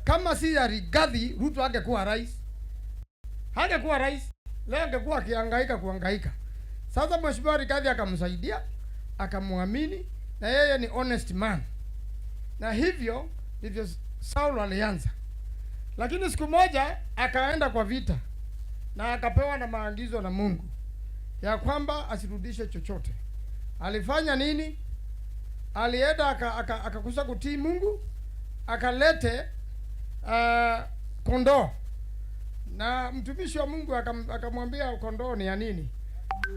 Kama si ya Rigathi, Ruto angekuwa rais, hangekuwa rais leo, angekuwa akihangaika kuhangaika. Sasa Mheshimiwa Rigathi akamsaidia, akamwamini, na yeye ni honest man, na hivyo ndivyo Saul alianza. Lakini siku moja akaenda kwa vita na akapewa na maagizo na Mungu ya kwamba asirudishe chochote. Alifanya nini? Alienda akakosa kutii Mungu, akalete kondoo na mtumishi wa Mungu akamwambia kondoo ni ya nini?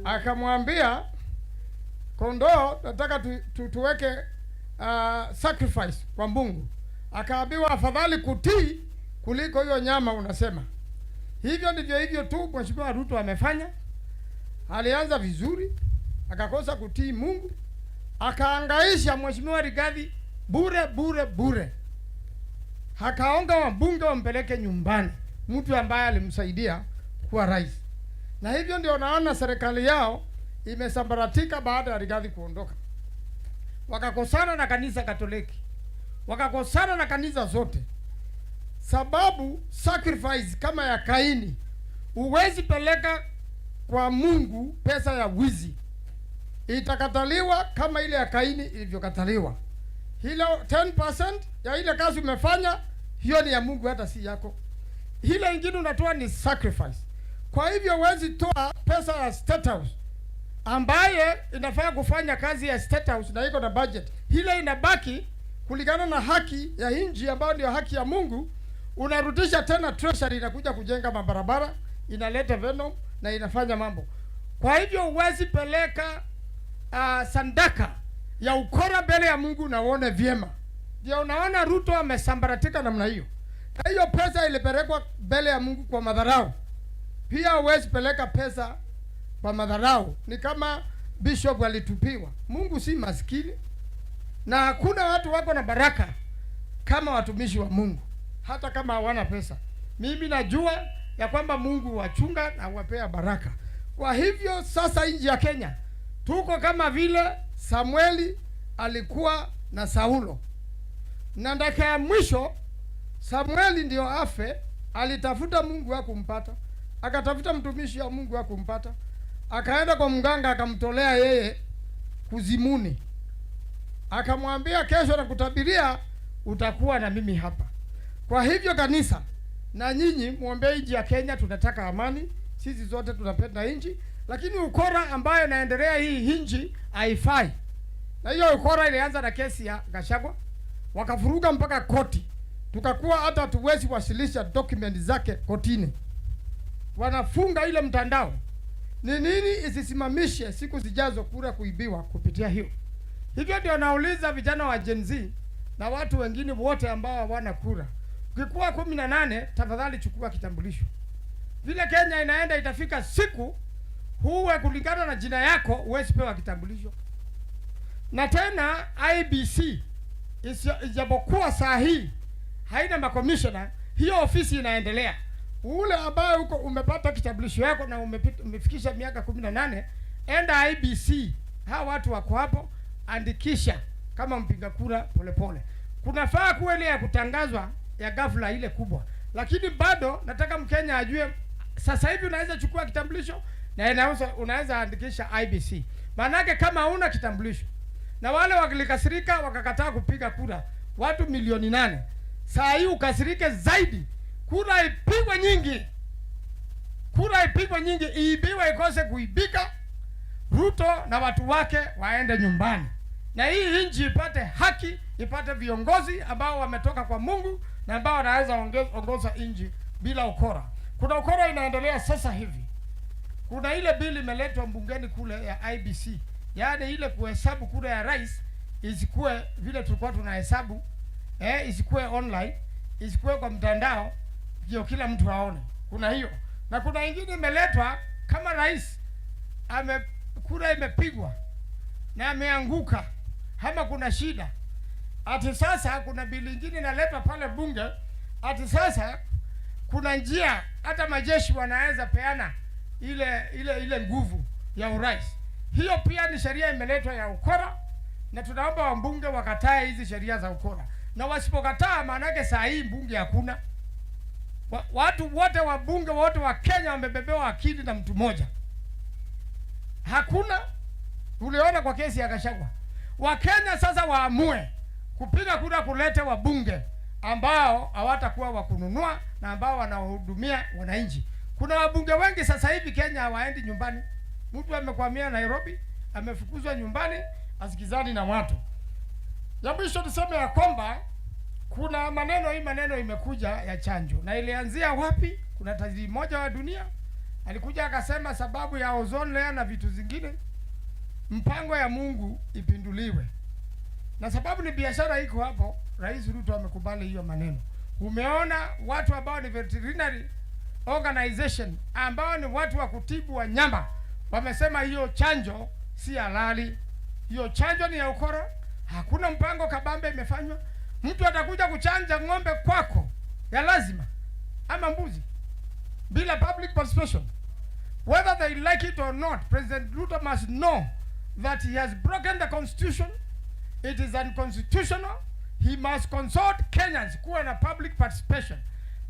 Akamwambia, "Kondoo nataka tuweke sacrifice kwa Mungu." Akaambiwa, "Afadhali kutii kuliko hiyo nyama unasema." Hivyo ndivyo hivyo tu Mheshimiwa Ruto amefanya. Alianza vizuri, akakosa kutii Mungu, akaangaisha Mheshimiwa Rigathi bure bure bure, akaonga wabunge wampeleke nyumbani, mtu ambaye alimsaidia kuwa rais. Na hivyo ndio naona serikali yao imesambaratika baada ya Rigathi kuondoka. Wakakosana na kanisa Katoliki, wakakosana na kanisa zote, sababu sacrifice kama ya Kaini, huwezi peleka kwa Mungu pesa ya wizi, itakataliwa kama ile ya Kaini ilivyokataliwa. Hilo 10% ya ile kazi umefanya, hiyo ni ya Mungu, hata si yako. Ile ingine unatoa ni sacrifice. Kwa hivyo huwezi toa pesa ya State House ambaye inafaa kufanya kazi ya State House na iko na budget. Ile inabaki kulingana na haki ya nchi ambayo ndio haki ya Mungu, unarudisha tena treasury, inakuja kujenga mabarabara, inaleta venom na inafanya mambo. Kwa hivyo huwezi peleka sadaka ya ukora mbele ya Mungu na uone vyema. Ndio unaona Ruto amesambaratika namna hiyo. Na hiyo pesa ilipelekwa mbele ya Mungu kwa madharau. Pia huwezi peleka pesa kwa madharau. Ni kama bishop alitupiwa. Mungu si maskini, na hakuna watu wako na baraka kama watumishi wa Mungu, hata kama hawana pesa. Mimi najua ya kwamba Mungu wachunga na wapea baraka. Kwa hivyo sasa nchi ya Kenya tuko kama vile Samueli alikuwa na Saulo, na dakika ya mwisho Samueli ndio afe, alitafuta Mungu hakumpata, akatafuta mtumishi wa Mungu hakumpata, akaenda kwa mganga akamtolea yeye kuzimuni, akamwambia, "Kesho nakutabiria utakuwa na mimi hapa." Kwa hivyo kanisa na nyinyi muombee nchi ya Kenya, tunataka amani, sisi zote tunapenda nchi, lakini ukora ambayo inaendelea hii nchi haifai. Na hiyo ukora ilianza na kesi ya Gachagua, wakavuruga mpaka koti, tukakuwa hata hatuwezi wasilisha document zake kotini, wanafunga ile mtandao. Ni nini isisimamishe siku zijazo kura kuibiwa kupitia hiyo? Hivyo ndio nauliza vijana wa Gen Z na watu wengine wote ambao hawana kura, ukikuwa 18 tafadhali chukua kitambulisho. Vile Kenya inaenda, itafika siku huwe kulingana na jina yako huwezi pewa kitambulisho. Na tena IEBC, ijapokuwa saa hii haina makomishona, hiyo ofisi inaendelea. Ule ambaye uko umepata kitambulisho yako na umefikisha miaka 18, enda IEBC, hawa watu wako hapo, andikisha kama mpiga kura polepole. Kunafaa kuwa ile ya kutangazwa ya ghafla ile kubwa, lakini bado nataka Mkenya ajue sasa hivi unaweza chukua kitambulisho na unaweza andikisha IEBC. Maanake kama huna kitambulisho na wale walikasirika wakakataa kupiga kura, watu milioni 8, saa hii ukasirike zaidi, kura ipigwe nyingi, kura ipigwe nyingi, iibiwe ikose kuibika, Ruto na watu wake waende nyumbani, na hii nchi ipate haki, ipate viongozi ambao wametoka kwa Mungu na ambao wanaweza ongoza nchi bila ukora. Kuna ukora inaendelea sasa hivi. Kuna ile bili imeletwa bungeni kule ya IEBC, yaani ile kuhesabu kura ya rais isikuwe vile tulikuwa tunahesabu, isikuwe online, isikuwe kwa mtandao, ndio kila mtu aone. Kuna hiyo na kuna ingine imeletwa kama rais ame kura imepigwa na ameanguka ama kuna shida, ati sasa kuna bili ingine inaletwa pale bunge, ati sasa kuna njia hata majeshi wanaweza peana ile nguvu ya urais. Hiyo pia ni sheria imeletwa ya ukora, na tunaomba wabunge wakatae hizi sheria za ukora. Na wasipokataa, maanake saa hii mbunge hakuna. Watu wote, wabunge wote wa Kenya wamebebewa akili na mtu mmoja. Hakuna. Uliona kwa kesi ya Gachagua. Wakenya sasa waamue kupiga kura kulete wabunge ambao hawatakuwa wa kununua na ambao wanahudumia wananchi. Kuna wabunge wengi sasa hivi Kenya hawaendi nyumbani. Mtu amekwamia Nairobi, amefukuzwa nyumbani, asikizani na watu. Ya mwisho tuseme ya kwamba kuna maneno, hii maneno imekuja ya chanjo, na ilianzia wapi? Kuna tajiri mmoja wa dunia alikuja akasema sababu ya ozone layer na vitu zingine, mpango ya Mungu ipinduliwe, na sababu ni biashara iko hapo. Rais Ruto amekubali hiyo maneno. Umeona watu ambao ni veterinary organization ambao ni watu wa kutibu wanyama wamesema hiyo chanjo si halali, hiyo chanjo ni ya ukora, hakuna mpango kabambe imefanywa. Mtu atakuja kuchanja ng'ombe kwako ya lazima ama mbuzi bila public participation. Whether they like it or not, President Ruto must know that he has broken the constitution. It is unconstitutional. He must consult Kenyans, kuwa na public participation.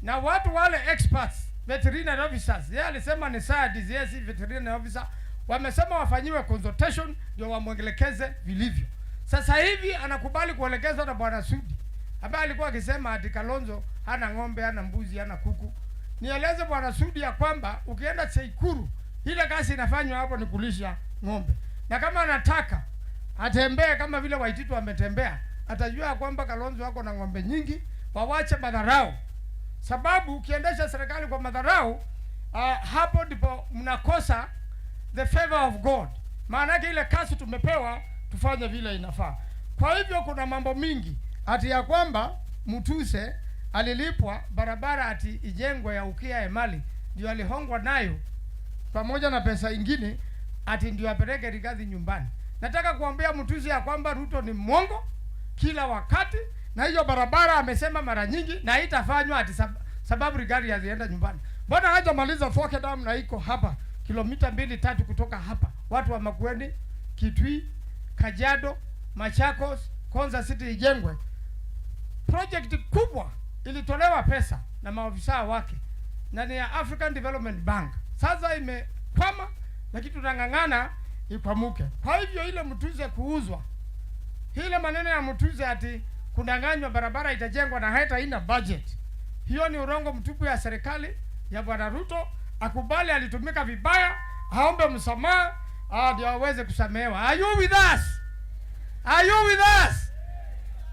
Na watu wale experts, veterinary officers, yeye alisema ni scientist, yeye si veterinary officer, wamesema wafanyiwe consultation ndio wamwelekeze vilivyo. Sasa hivi anakubali kuelekezwa na Bwana Sudi ambaye alikuwa akisema ati Kalonzo hana ng'ombe, hana mbuzi, hana kuku. Nieleze Bwana Sudi ya kwamba ukienda Tseikuru ile kazi inafanywa hapo ni kulisha ng'ombe, na kama anataka atembee kama vile Waititu ametembea, atajua kwamba Kalonzo wako na ng'ombe nyingi. Wawache madharau, sababu ukiendesha serikali kwa madharau, hapo ndipo mnakosa the favor of God. Maana yake ile kazi tumepewa tufanye vile inafaa. Kwa hivyo kuna mambo mingi ati ya kwamba Mutuse alilipwa barabara ati ijengwe ya Ukia Emali, ndio alihongwa nayo pamoja na pesa ingine ati ndio apeleke Rigathi nyumbani. Nataka kuambia Mutuse ya kwamba Ruto ni mwongo kila wakati, na hiyo barabara amesema mara nyingi na haitafanywa ati sababu Rigathi hazienda nyumbani. Mbona hajamaliza Thwake Dam na iko hapa kilomita 2-3 kutoka hapa, watu wa Makueni, Kitui, Kajiado, Machakos, Konza City ijengwe. Project kubwa ilitolewa pesa na maofisa wake na ni ya African Development Bank. Sasa imekwama, lakini tunang'ang'ana ikwamuke. Kwa hivyo ile Mutuse kuuzwa, ile maneno ya Mutuse ati kudanganywa barabara itajengwa na hata ina budget, hiyo ni urongo mtupu ya serikali ya Bwana Ruto. Akubali alitumika vibaya, aombe msamaha ndio aweze kusamehewa. Are you with us? Are you with us?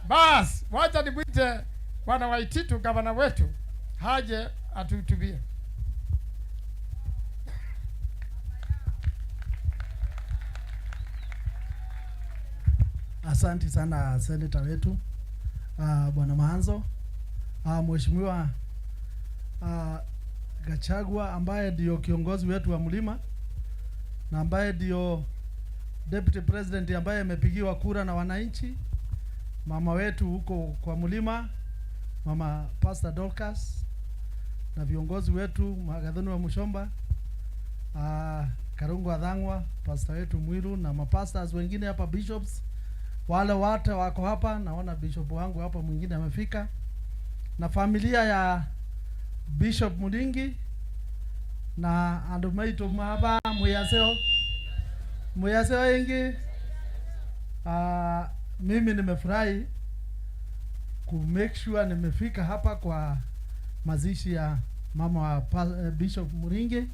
Bas, wacha nimwite Bwana Waititu, gavana wetu, haje atuhutubie. Asante sana seneta wetu Bwana Maanzo, Mheshimiwa Gachagua ambaye ndio kiongozi wetu wa mlima na ambaye ndio deputy president ambaye amepigiwa kura na wananchi, mama wetu huko kwa mlima, Mama Pastor Dorcas, na viongozi wetu Magathoni wa Mushomba, Karungu Adhangwa, pastor wetu Mwiru na mapastors wengine hapa, bishops wale wote wako hapa. Naona bishop wangu hapa mwingine amefika, na familia ya Bishop Muringi na andu maitu maba muyaseo muyaseo ingi. Mimi nimefurahi ku make sure nimefika hapa kwa mazishi ya mama wa Bishop Muringi.